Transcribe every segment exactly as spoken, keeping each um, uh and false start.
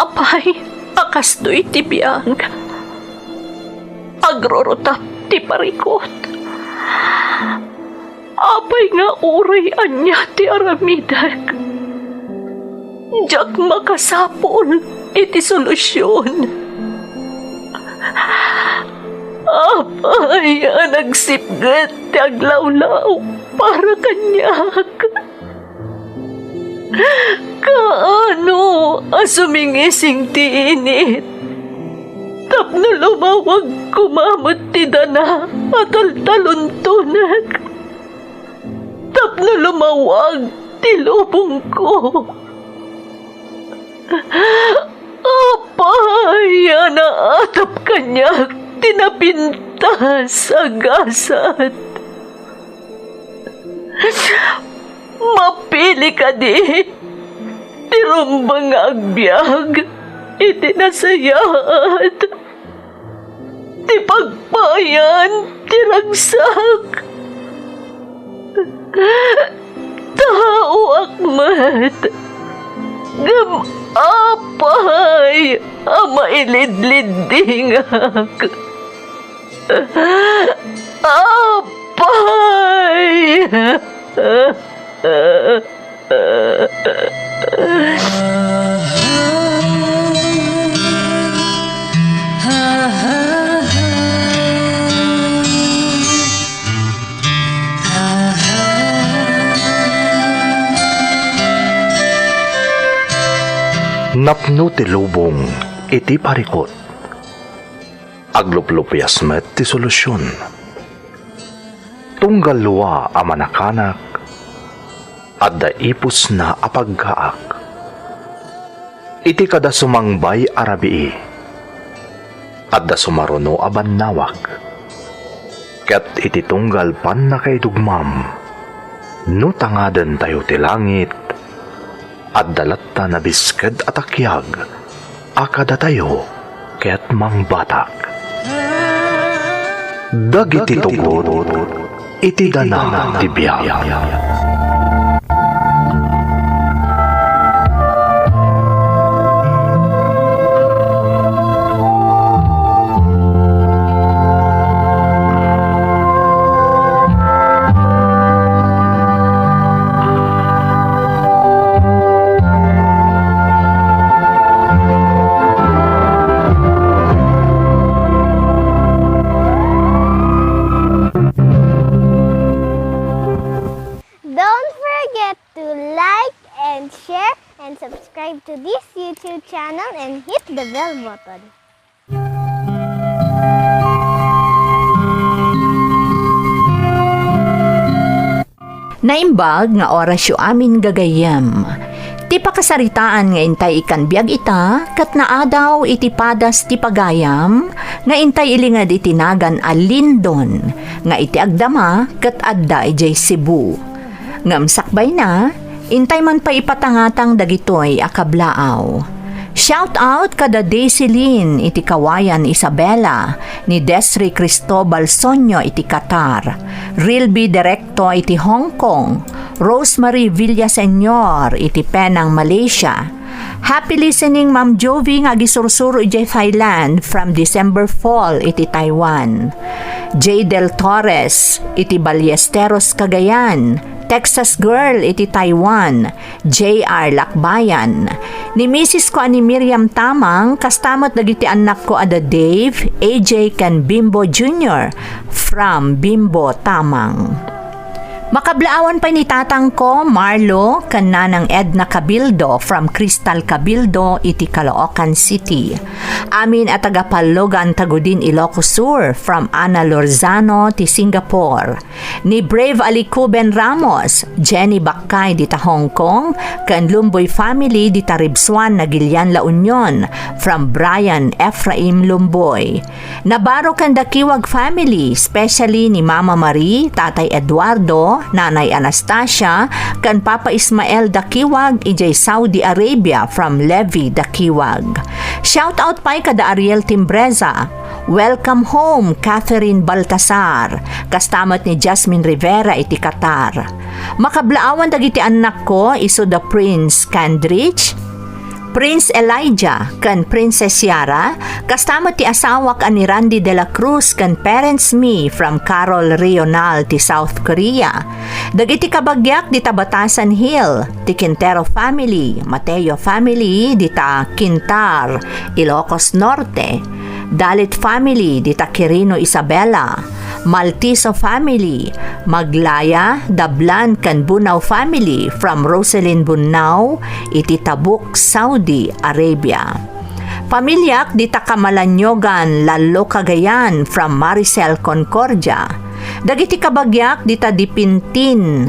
Apay, a kastoy ti biag. Agrurutap ti parikut. Apay nga uray ania ti aramidek, diak makasapul iti solusion. Apay a nagsipget ti aglawlaw para kaniak. Kaano a sumingising ti init tapno lumawag koma met ti dana a taltaluntonek, tapno lumawag ti lubongko? Apay a naatap kaniak ti napintas a gasat? Mapili kadi ti rumbeng nga agbiag iti nasayaat, ti pagpayan ti ragsak? Taoak met, ngem apay a mailidliddingak? Apay! Napno ti lubong iti parikut. Agluplupias met ti solusion. Tunggal lua a manakanak, adda ipusna a paggaak. Iti kada sumangbay a rabii, adda sumaruno a bannawag. Ket iti tunggal pannakaidugmam, no tangadentayo ti langit, adda latta nabisked a takiag a kadatayo ket mangbatak. Dagiti tugot iti dana ti biag. Don't forget to like and share and subscribe to this YouTube channel and hit the bell button. Naimbag nga orasyo amin gagayyem. Ti pakasaritaan nga intay ikan biag ita, ket naadaw iti padas ti pagayam, nga intay ilinged iti nagan a Lindon, nga iti agdama ket adda idiay Cebu. Ngem sakbayna, intay man pay ipatangatang dagitoy a kablaaw. Shout out kada Daisy Lin iti Kawayan, Isabela, ni Desri Cristobal Sonyo iti Qatar, Rilby Directo iti Hong Kong, Rosemary Villaseñor iti Penang, Malaysia. Happy listening, Ma'am Jovi nga agisursuro idiay Thailand from December four iti Taiwan. Jay Del Torres iti Ballesteros, Cagayan. Texas Girl iti Taiwan, J R Lakbayan. Ni misis ko a ni Miriam Tamang, kasta met dagiti annak ko a da Dave, A J, ken Bimbo Junior from Bimbo Tamang. Makablaawan pay ni tatang ko, Marlo, ken nanang Edna Cabildo from Crystal Cabildo iti Caloocan City. Amin a taga Palogan, Tagudin, Ilocos Sur from Ana Lorzano ti Singapore. Ni Brave Alikuben Ramos, Jenny Bakkay dita Hong Kong, ken Lumboy family dita Ribsuan, Nagilian, La Union, from Brian Ephraim Lumboy. Navarro ken Dakiwag family, especially ni Mama Marie, Tatay Eduardo, Nanay Anastasia, ken Papa Ismael Dakiwag idiay Saudi Arabia from Levi Dakiwag. Shout out pay kada Ariel Timbreza, Welcome home, Catherine Baltasar, kasta met ni Jasmine Rivera iti Qatar. Makablaawan dagiti annakko, isu da Prince Candrich, Prince Elijah ken Princess Yara, kasta met ti asawak a ni Randy de la Cruz ken Parents Me from Carol Rional ti South Korea. Dagiti kabagiak dita Batasan Hill, ti Quintero family, Mateo family, dita Quintar, Ilocos Norte, Dalit family, dita Quirino Isabela, Maltiso family, Maglaya, Dablan, ken Bunao family from Roselyn Bunao, iti Tabuk, Saudi Arabia. Pamiliak dita Kamalanyogan, Lallo, Cagayan from Maricel Concordia. Dagiti kabagiak dita Dipintin,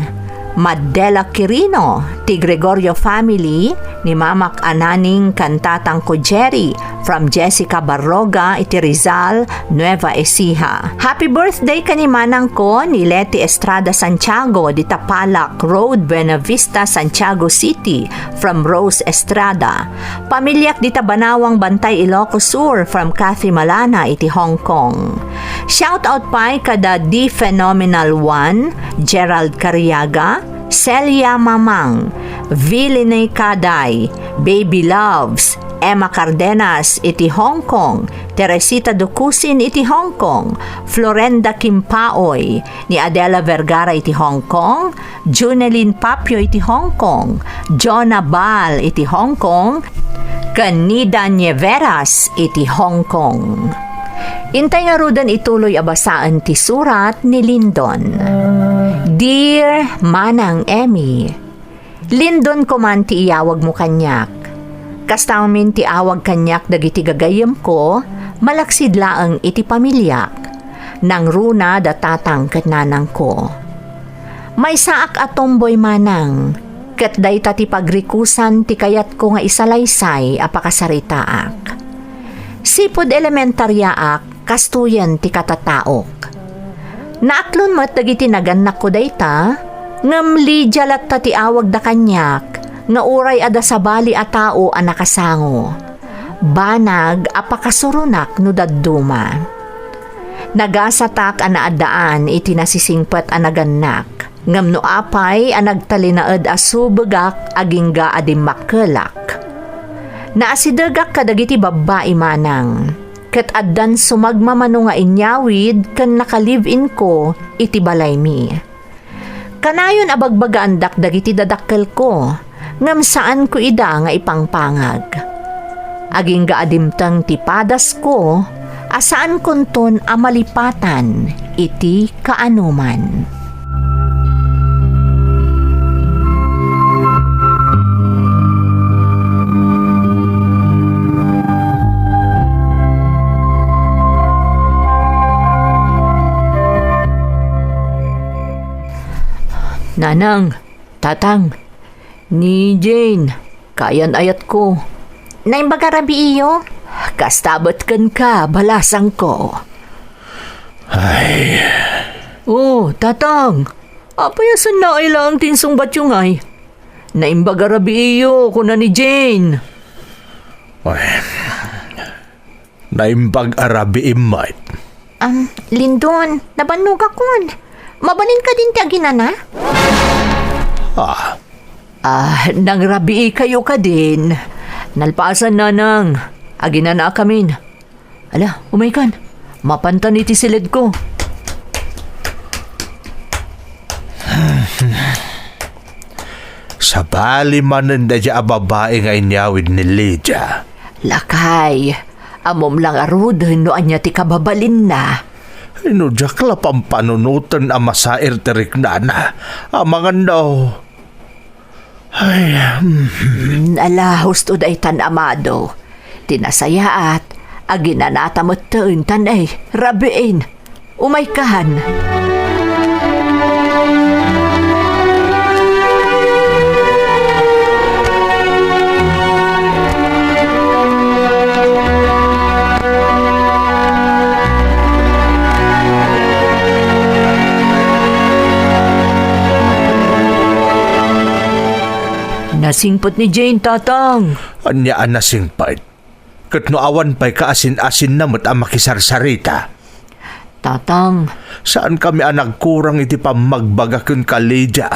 Madela Quirino, ti Gregorio family, ni Mamak Ananing ken Tatangko Jerry, from Jessica Barroga iti Rizal, Nueva Ecija. Happy birthday ken ni manangko ni Leti Estrada Santiago, dita Palak Road, Buenavista, Santiago City, from Rose Estrada. Pamiliak dita Banawang Bantay, Ilocos Sur, from Kathy Malana iti Hong Kong. Shout out pay kada The Phenomenal One, Gerald Cariaga, Celia Mamang, Vilene Kaday, Baby Loves, Emma Cardenas iti Hong Kong, Teresita Ducusin iti Hong Kong, Florenda Kimpaoy, ni Adela Vergara iti Hong Kong, Junelin Papio iti Hong Kong, Jonah Bal iti Hong Kong, ken Nida Nieveras iti Hong Kong. Intay ngaruden ituloy a basaen ti surat ni Lindon. Dear Manang Emmy, Lindon ko man ti iyawagmo kaniak. Kasta ngamin ti awag kaniak dagiti gagayyemko, malaksid laeng iti pamiliak. Nangruna da tatang ken nanangko. Maysaak a tomboy manang, ket dayta ti pagrikusan ti kayatko nga isalaysay a pakasaritaak. Sipud elementariaak, kastoyen ti katataok. Naaklon met dagiti nagannakko dayta, ngem Lydia latta ti awagda kaniak, nga uray adda sabali a tao a nakasango. Banag a pakasuronak no dadduma. Nagasatak a naaddaan iti nasisingpet a nagannak, ngem no apay a nagtalinaed a subegak agingga a dimmakkelak. Naasidegak kadagiti babbai manang, ket addan sumagmamano nga inyawid ken naka-live-in-ko iti balaymi. Kanayon a bagbagaandak dagiti dadakkelko, ngem saanko ida nga ipangpangag. Agingga a dimteng ti padasko a saankonton a malipatan iti kaanoman. Nanang, Tatang, ni Jane, kayan-ayatko. Naimbag a rabiiyo? Kasta met kenka, balasangko. Ay. Oh, Tatang, apay a saan laeng ti insungbatyo ngay? Naimbag a rabiiyo, kuna ni Jane. Ay. Naimbag a rabiim met. Am, Lindon, nabannogakon. Mabalin kadin ti aginana? Ah. Ah, nangrabiikayo kadin. Nalpasan, Nanang. Aginanaakamin. Ala, umaykan. Mapantan iti siledko. Sabali manen daydiay a babai nga inyawid ni Lydia. Lakay, ammom la ngaruden no ania ti kababalinna. No diak la pampanunoten a masair ti riknana, amangan no. Ay, hmm. Hmm, ala, husto daytan, Amado. Ti nasayaat, aginanata metten tan, ay, rabiin. Umaykan. Nasingpet ni Jane, Tatang. Ania a nasingpet? Ket no awan pay kaasin-asinna met a makisarsarita? Tatang. Saankami a nagkurang iti pammagbaga kenka, Lydia.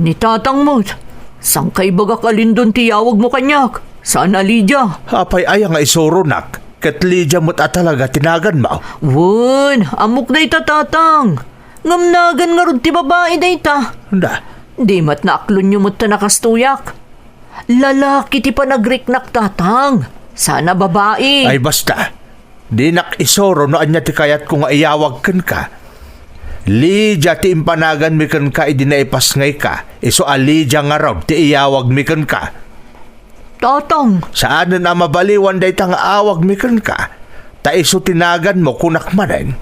Ni Tatang met, saan ka ibagak a Lindon ti iyawagmo kaniak? Saan a Lydia? Apay aya nga isuronak? Ket Lydia met a talaga ti naganmo? Wen, ammok dayta, Tatang. Ngem nagan ngarud ti babai dayta. Da. Di met naaklonyo met ta nakastoyak. Lalaki ti panagriknak, Tatang. Saan a babai. Ay, basta. Dinak isuro no ania ti kayatko nga iyawag kenka. Lydia ti impanaganmi kenka idi naipasngayka, isu a Lydia ngarud ti iyawagmi kenka. Tatang. Saanen a mabaliwan dayta nga awagmi kenka, ta isu ti naganmo, kunak manen.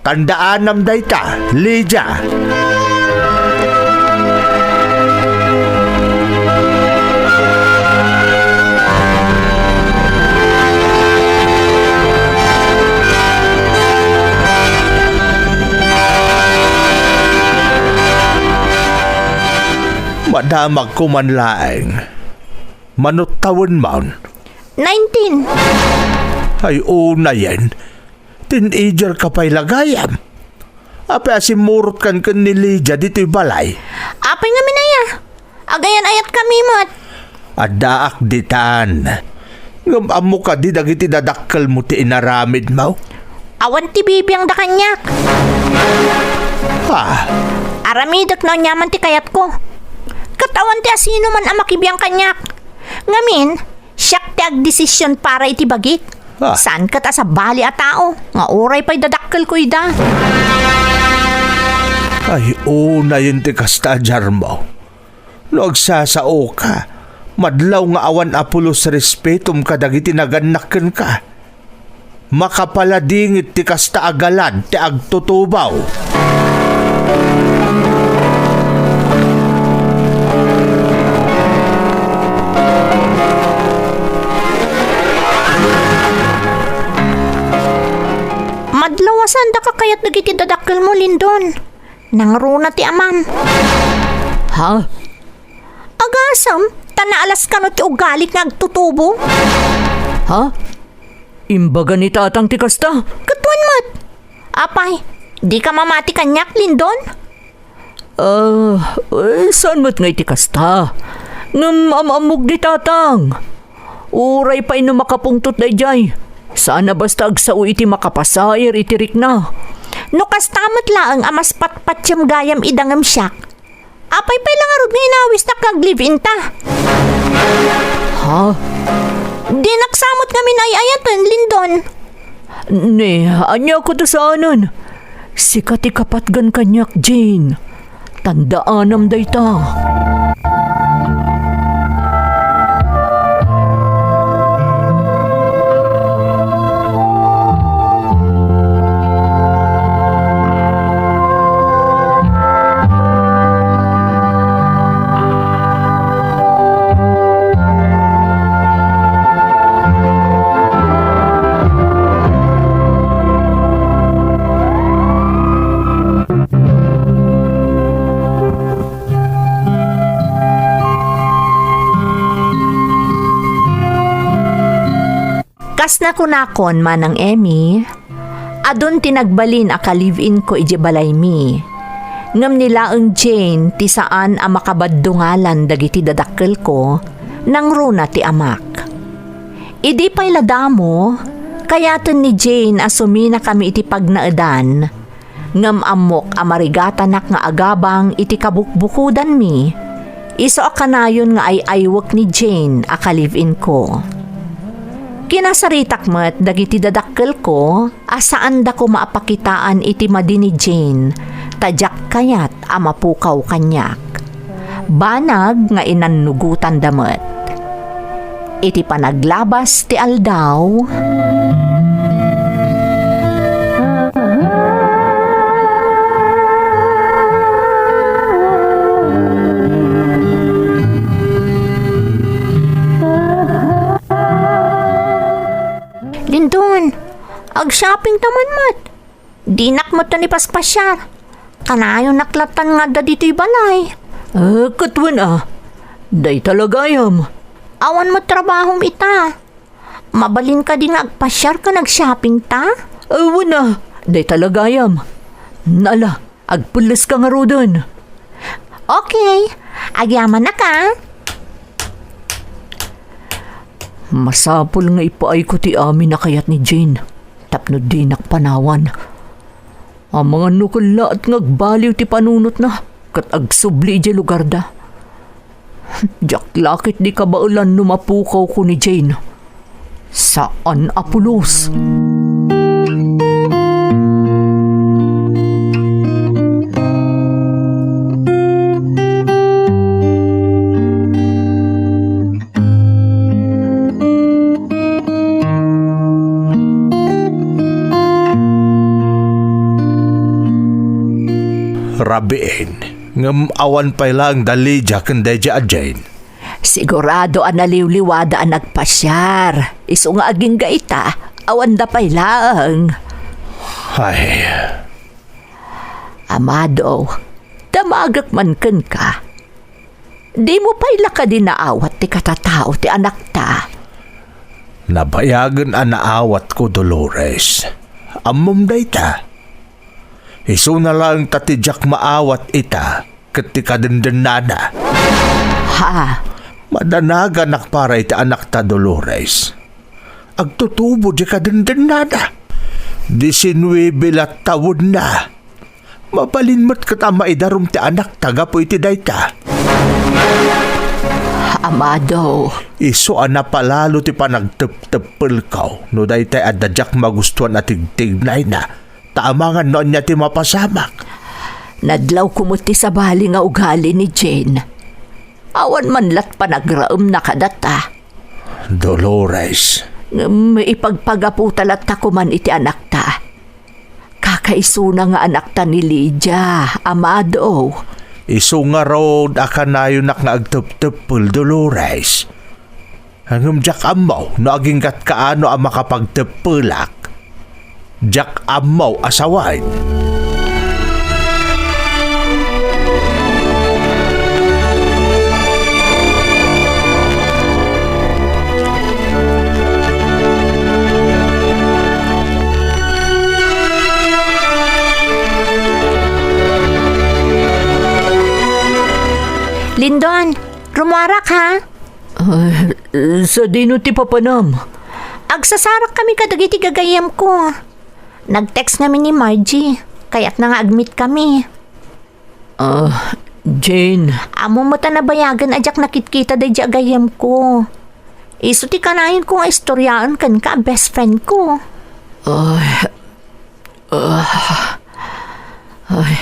Tandaanam dayta, Lydia. Madamagko man laeng. Mano tawenmon? Nineteen. Ay, unayen. Teenager ka pay la gayam. Apay a simmurotkan ken ni Lydia ditoy balay? Apay ngamin aya? Agayan-ayatkami met. Addaak ditan. Ngem ammo kadi dagiti dadakkelmo ti inaramidmo? Awan ti bibiangda kaniak. Ha? Aramidek no aniaman ti kayatko. Ket awan ti asinoman a makibiang kaniak. Ngamin, siak ti agdesision para iti bagik. Ah. Saan ket a sabali a tao nga uray pay dadakkelko ida. Ay, unayen ti kasta, Jarmo. No agsasaoka, madlaw nga awan a pulos respetom kadagiti nagannak kenka. Makapaladingit ti kasta a galad ti agtutubaw. Madlaw a saanda kakayat dagiti dadakkelmo, Lindon. Nangruna ti amam. Ha? Agasem, ta naalas kano ti ugalit nga agtutubo. Ha? Imbaga ni Tatang ti kasta? Ket wen met. Apay, dika mamati kaniak, Lindon? Ah, eh, saan met nga iti kasta? Ngem am-ammok ni Tatang. Uray pay no makapungtot daydiay, saan a basta agsao iti makapasair iti rikna. No kasta met laeng a mas patpatiem gayam ida ngem siak, apay pay la ngarud nga inawisnak nga ag-live-in ta? Ha? Dinak sa met ngamin ay-ayaten, Lindon. Ni, ania kadi saanen? Sika ti kapatgan kaniak, Jane. Tandaanam dayta. Kas nakunakon, Manang Emmy, adun ti nagbalin a ka-live-in ko idiay balaymi. Ngem ni laeng Jane ti saan a makabaddungalan dagiti dadakkelko, nangruna ti amak. Idi pay la damo, kayaten ni Jane a suminakami iti pagnaedan, ngem ammok a marigatanak nga agabang iti kabukbukodanmi, isu a kanayon nga ay-aywek ni Jane a ka-live-in ko. Kinasaritak met dagiti dadakkelko a saanda koma a pakitaan iti madi ni Jane, ta diak kayat a mapukaw kaniak. Banag nga inannugotanda met. Iti panaglabas ti aldaw, Lindon, ag-shopping ta man met. Dinak met ta ni paspasiar. Kanayonak lattan nga adda ditoy balay. Eh, ket wen a. Dayta la gayam. Awan met trabahom ita. Mabalin kadi nga agpasiar ken ag-shopping ta? Eh, wen a. Dayta la gayam. Nala, agpelles ka ngaruden. Okay. Agyamanak a. Masapul nga ipaayko ti amin a kayat ni Jane tapno dinak panawan. Amangan no kellaat nga agbaliw ti panunotna ket agsubli idiay lugarda. Diak la ketdi kabaelan no mapukawko ni Jane. Saan a pulos. Rabiin, ngem awan pay laeng da Lydia ken daydiay a Jane. Sigurado a naliwliwada a nagpasiar. Isu nga agingga ita, awanda pay laeng. Ay. Amado, damagek man kenka. Dimo pay la kadi naawat ti katatao ti anakta? Nabayagen a naawatko, Dolores. Ammom dayta. Isuna laeng ta ti diak maawat ita ket ti kadendennana. Ha? Madanaganak para iti anakta, Dolores. Agtutubo di kadendennana. Disinuebe la tawenna. Mabalin met ket a maidarum ti anakta gapu iti dayta. Amado. Isu a napalalo ti panagtepteppelko no daytay adda diak magustuan a tigtignayna, ta amangan no ania ti mapasamak. Nadlawko met ti sabali nga ugali ni Jane. Awan man lat panagraemna kadata. Dolores. Ngem ipagpagaputa latta koman iti anakta. Kakaisuna nga anakta ni Lydia, Amado. Isu ngarud a kanayonak nga agtepteppel, Dolores. Ngem diak ammo no agingga't kaano a makapagteppelak. Diak ammo a sawen. Lindon, rumuarak, ha? Ay, sadino ti papanam? Agsasarak kami kadagiti gagayyemko. Nag-text ngamin ni Margie. Kayatna nga agmeet kami. Ah, Jane. Ammom met a nabayagen a diak nakitkita daydi a gayyemko. Isu ti kanayonko nga istoriaen kenka a best friend ko. Ay, ah, ay.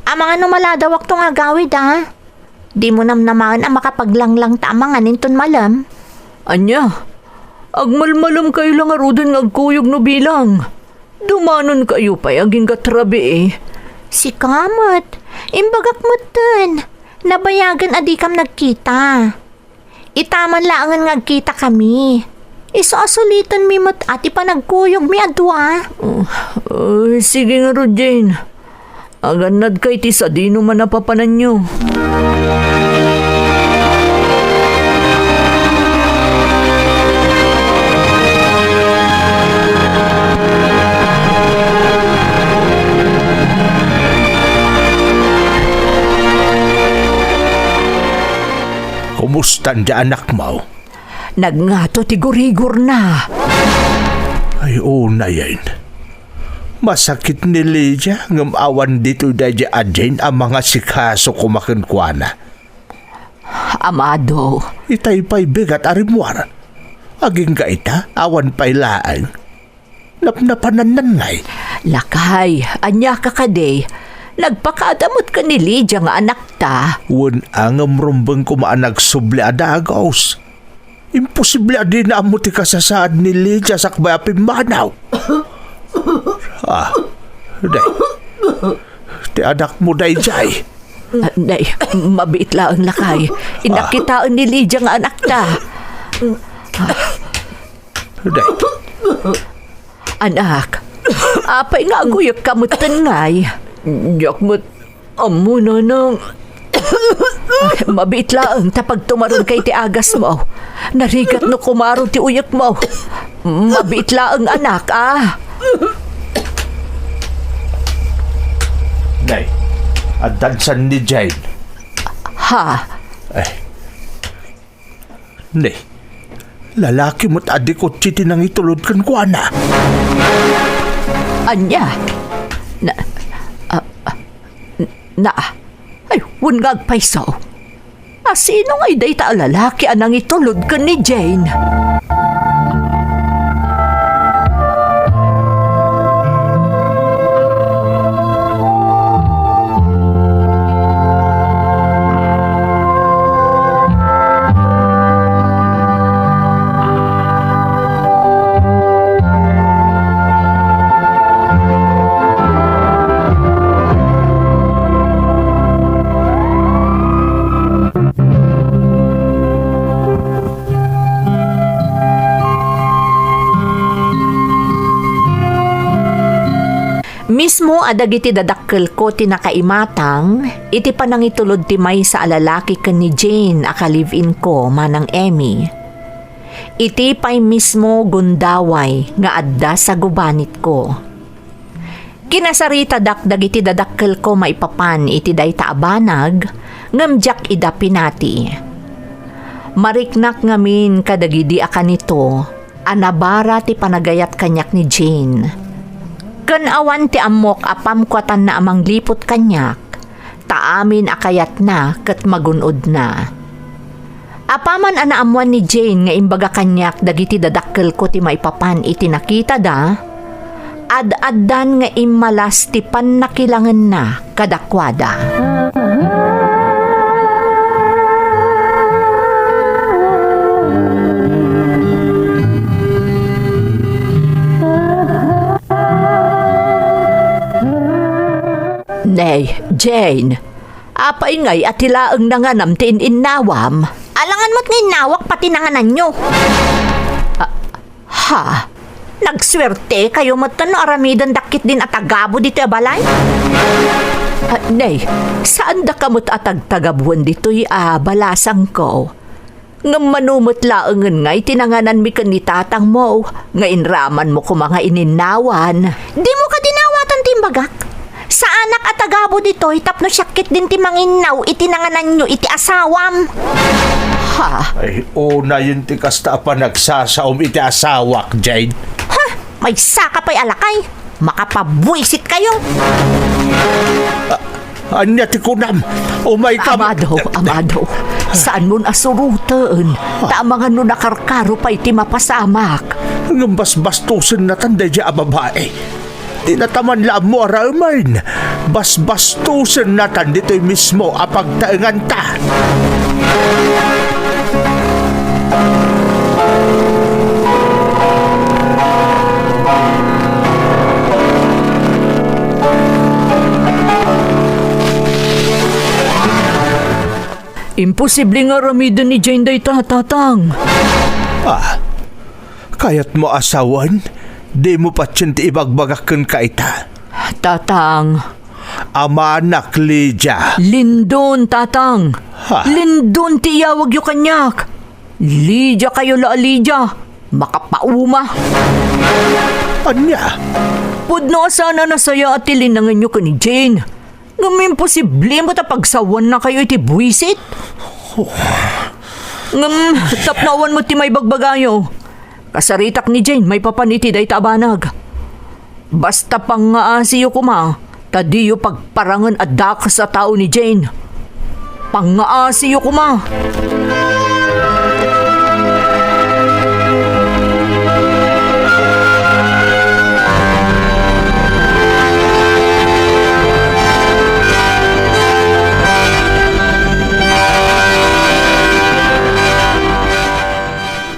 Amangan no maladawakto nga agawid, a? Dimo namnamaen a makapaglanglang ta amangan inton malem? Ania? Agmalmalemkayo la ngaruden nga agkuyog no bilang. Dumanonkayo pay agingga't rabii. Sika met, imbagak metten. Nabayagen a dikam nagkita. Ita man laengen nga agkitakami. Isu a sulitanmi met a ti panagkuyogmi a dua. Oh, ay, sige ngarud, Jane. Agannadka iti sadino man a papananyo. Kumustan di anakmo? Nagngato ti gurigorna. Ay, unayen. Masakit ni Lydia, ngem awan ditoy daydi a Jane a mangasikaso koma kenkuana. Amado. Itay pay bigat a rimmuar. Agingga ita, awan pay laeng. Napnapanannan ngay. Lakay, ania ka kadi? Nagpakaada met ken ni Lydia nga anakta. Wen, ngem rumbeng koma a nagsubli a dagus. Imposible a dina ammo ti kasasaad ni Lydia sakbay a pimmanaw. Ah, day. Ti anakmo daydiay. Ah, day, mabiit laeng lakay. Innak kitaen ni Lydia nga anakta. Day. Anak, apay nga aguyekka metten ngay? Diak met ammo, nanang. Ay, mabiit laeng ta pagtumaronka iti agasmo. Narigat no kumaro ti uyekmo. Mabiit laeng, anak, a. Nay, addan san ni Jane? Ha? Ay. Nay, Lalaki met a di kotse ti nangitulod kenkuana. Ania? Na, ah, ah, na, ay, wen nga agpayso. A, sino ngay dayta a lalaki a nangitulod ken ni Jane? Mismo a dagiti dadakkelko ti nakaimatang iti panangitulod ti maysa a lalaki ken ni Jane a ka-live-inko, Manang Emmy. Iti pay mismo gundaway nga adda sa gubanitko. Kinasaritadak dagiti dadakkelko maipapan iti dayta a banag, ngem diak ida pinati. Mariknak ngamin kadagidi a kanito a nabara ti panagayat kaniak ni Jane. Ken awan ti ammok a pamkuatanna a mangliput kaniak, ta amin a kayatna ket magun-odna. Apaman a naammuan ni Jane nga imbaga kaniak dagiti dadakkelko ti maipapan iti nakitada, ad-addan nga immalas ti pannakilangenna kadakuada. Nay, Jane, apay ngay a ti laeng nanganam ti in-innawam? Alangan met nga innawak pati nangananyo. Ah, ha? Nagsuerte kayo met no aramiden dakit din a tagabo ditoy a balay? Ah, nay, saan da ka met a tagtagabuen ditoy a balasangko? Ngem mano met laengen nga iti nangananmi ken ni tatangmo nga inramanmo koma nga ininnawan. Dimo kadi naawatan ti imbagak? Saanak a tagabo ditoy tapno siak ketdin ti manginnaw iti nangananyo iti asawam. Ha? Ay, unayen ti kasta a panagsasaom iti asawak, Jade. Ha? Maysaka pay a lakay. Makapabuisit kayo. Ania ti kunam? Umay ka. Amado, Amado, saanmon a suroten, ta amangan no nakarkaro pay ti mapasamak. Ngem basbastosennatan daydiay a babai. Dinata man la ammo a raemen. Basbastosennatan ditoy mismo a pagtaenganta. Imposible nga aramiden ni Jane dayta, Tatang. Ah, kayatmo a sawen? Dimo patien ti ibagbagak kenka ita. Tatang. Amanak, Lydia. Lindon, Tatang. Ha? Lindon ti iyawagyo kaniak. Lydia kayo la a Lydia. Makapauma. Ania? Pudno a saan a nasayaat ti linangenyo ken ni Jane. Ngem imposible met a pagsawanna kayo iti buisit. Ngem tapno awan met ti maibagbagayo, kasaritak ni Jane maipapan iti dayta a banag. Basta pangngaasiyo koma, ta diyo pagparangen a dakes a tao ni Jane. Pangngaasiyo koma.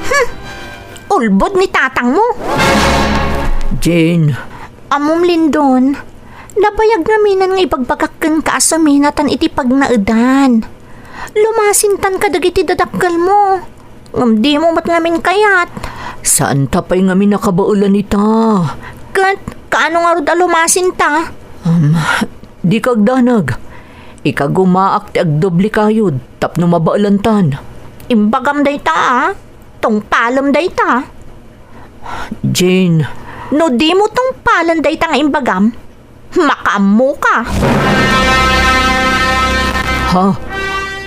Hmm. Ulbod ni tatangmo. Jane. Ammom, Lindon, nabayag ngaminen nga ibagbagak kenka a suminatan iti pagnaedan. Lumasintan kadagiti dadakkelmo. Ngem dimo met ngamin kayat. Saanta pay ngamin a kabaelan ita. Ket kaano ngarud a lumasinta? Um, dika agdanag. Ikagumaak ti agdoble kayod tapno mabaelantan. Imbagam dayta, a. Tungpalem dayta. Jane. No dimo tungpalen dayta nga imbagam, makaammoka. Ha?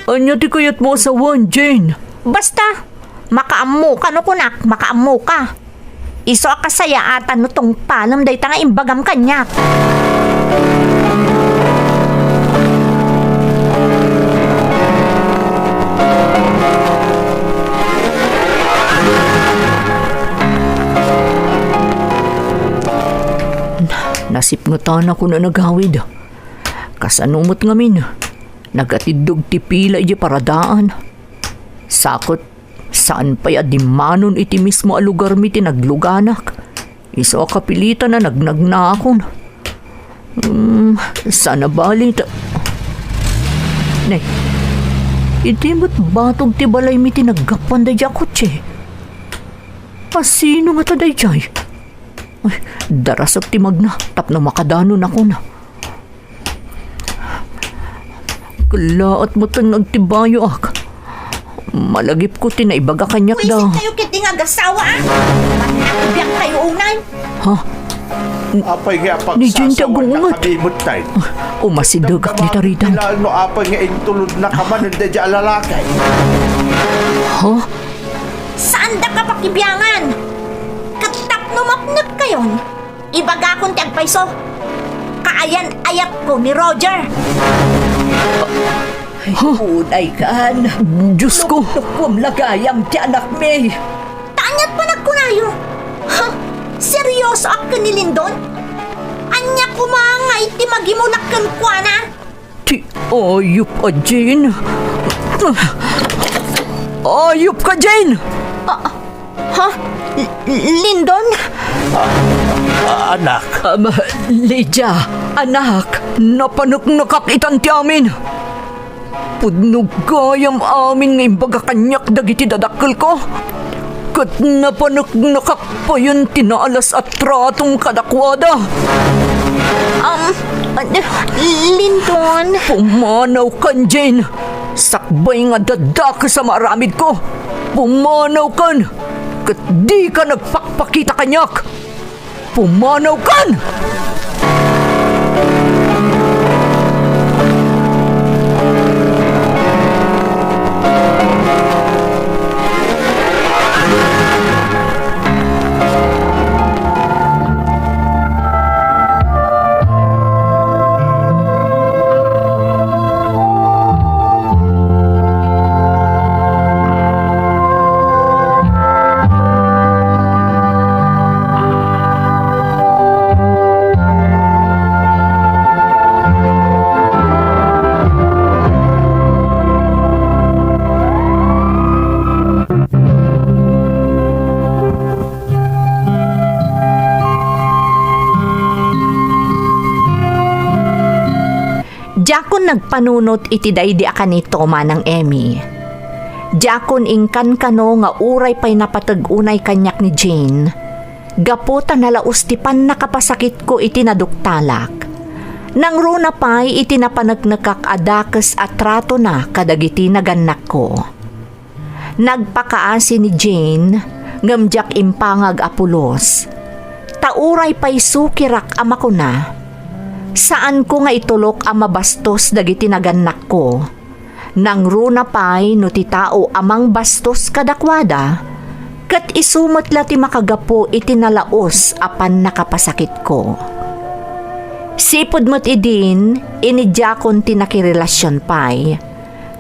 Ania ti kayatmo a sawen, Jane? Basta, Makaammoka no kunak, makaammoka. Isu a kasayaatan no tungpalem dayta nga imbagam kaniak. Nasipngetanakon a nagawid. Kasano met ngamin, nagatiddog ti pila idiay paradaan. Sa ket, saan pay a dimmanon iti mismo a lugarmi ti nagluganak. Isu a kapilitan a nagnagnakon. Hmm, saan a bali ta-, ne, idi met batog ti balaymi ti naggapuan daydiay a kotse. A sino ngata daydiay? Ay, darasek ti magna tapno makadanonakon. Kellaat met nga agtibayoak. Malagipko ti naibaga kaniak da. Buisit kayo ketdi nga agasawa, a? Mannakbiag kayo unay. Ha? Apay nga Ni Jane ti pagsasawa agunget. Kami met tayo. Umasidegak ni Taridan. Bilang no apay nga intulod na ka man, hindi di alalaki. Ha? Saan da ka pakibiangan? Ket tapno mapnek kayon, ibagakon ti agpayso. Kaayan-ayatko ni Roger. Ay, huh? Unay kan. Diyos ko. Luklukuem la gayam ti anakmi. Ta aniat panagkunayo? Ha? Seryosoak ken ni Lindon? Ania koma ngay ti magimulak kenkuana? Ti ayup a Jane. Ayup ka, Jane! Ah, ha? L-, Lindon? Ah, anak. Um, Lydia, anak, napaneknekak itan ti amin. Pudno gayam amin nga imbaga kaniak dagiti dadakkelko. Ket napaneknekak payen ti naalas a tratom kadakuada. Um, Lindon. Pumanaw kan, Jane. Sakbay nga dadakes a maaramidko. Pumanaw kan. Ket dika nagpakpakita kaniak. Pumanaw kan! Diakon nagpanunot iti daydi a kanito, Manang Emmy. Diakon inkankano nga uray pay napateg unay kaniak ni Jane, gapu ta nalaus ti pannakapasakitko iti naduktalak. Nangruna pay iti napaneknekak a dakes a tratona kadagiti nagannakko. Nagpakaasi ni Jane, ngem diak impangag a pulos. Ta uray pay sukirak a makuna, saanko nga itulok a mabastos dagiti nagannakko. Nangruna pay no ti tao a mangbastos kadakuada, ket isu met la ti makagapu iti nalaus a pannakapasakitko. Sipud met idin, inidiakon ti nakirelasion pay,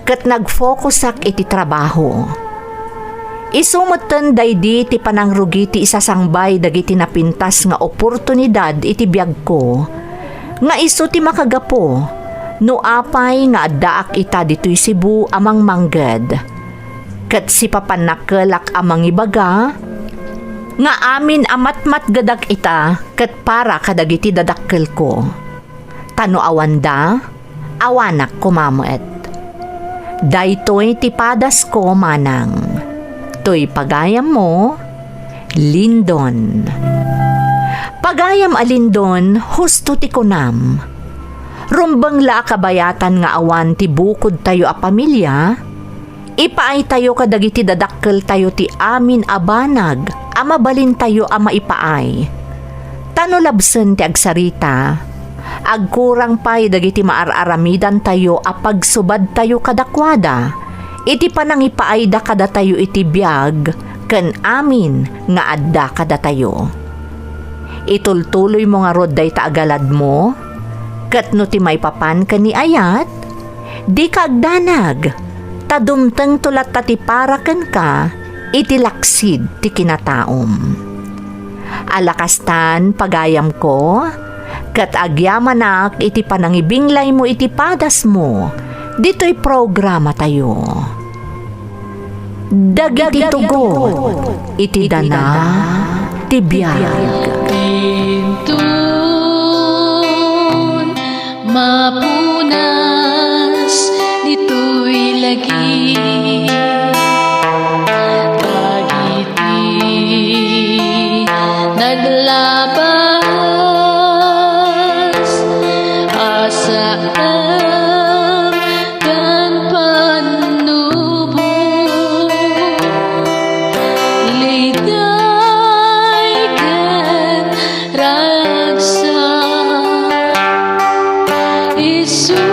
ket nagfokusak iti trabaho. Isu metten daydi ti panangrugi ti isasangbay dagiti napintas nga oportunidad iti biagko, nga isu ti makagapu no apay nga addaak ita ditoy Cebu a mangmangged. Ket sipapannakkelak a mangibaga nga amin a matmatgedak ita ket para kadagiti dadakkelko. Ta no awanda, awanak koma met. Daytoy ti padasko, manang. Toy pagayammo, Lindon. Pagayam a Lindon, husto ti kunam. Rumbeng la a kabayatan nga awan ti bukodtayo a pamilya, ipaaytayo kadagiti dadakkeltayo ti amin a banag a mabalintayo a maipaay. Ta no labsen ti agsarita, agkurang pay dagiti maar-aramidantayo a pagsubadtayo kadakuada iti panangipaayda kadatayo iti biag ken amin nga adda kadatayo. Itultuloymo ngarud dayta a galadmo, ket no ti maipapan ken ni ayat, dika agdanag, ta dumtengto latta ti para kenka iti laksid ti kinataom. Ala kastan, pagayamko, ket agyamanak iti panangibinglaymo iti padasmo ditoy programatayo. Dagiti tugot iti dana ti biag. Inton mapunas ditoy lagi, dagiti naglabas a saan ken pannubo, liday ken ragsak, isu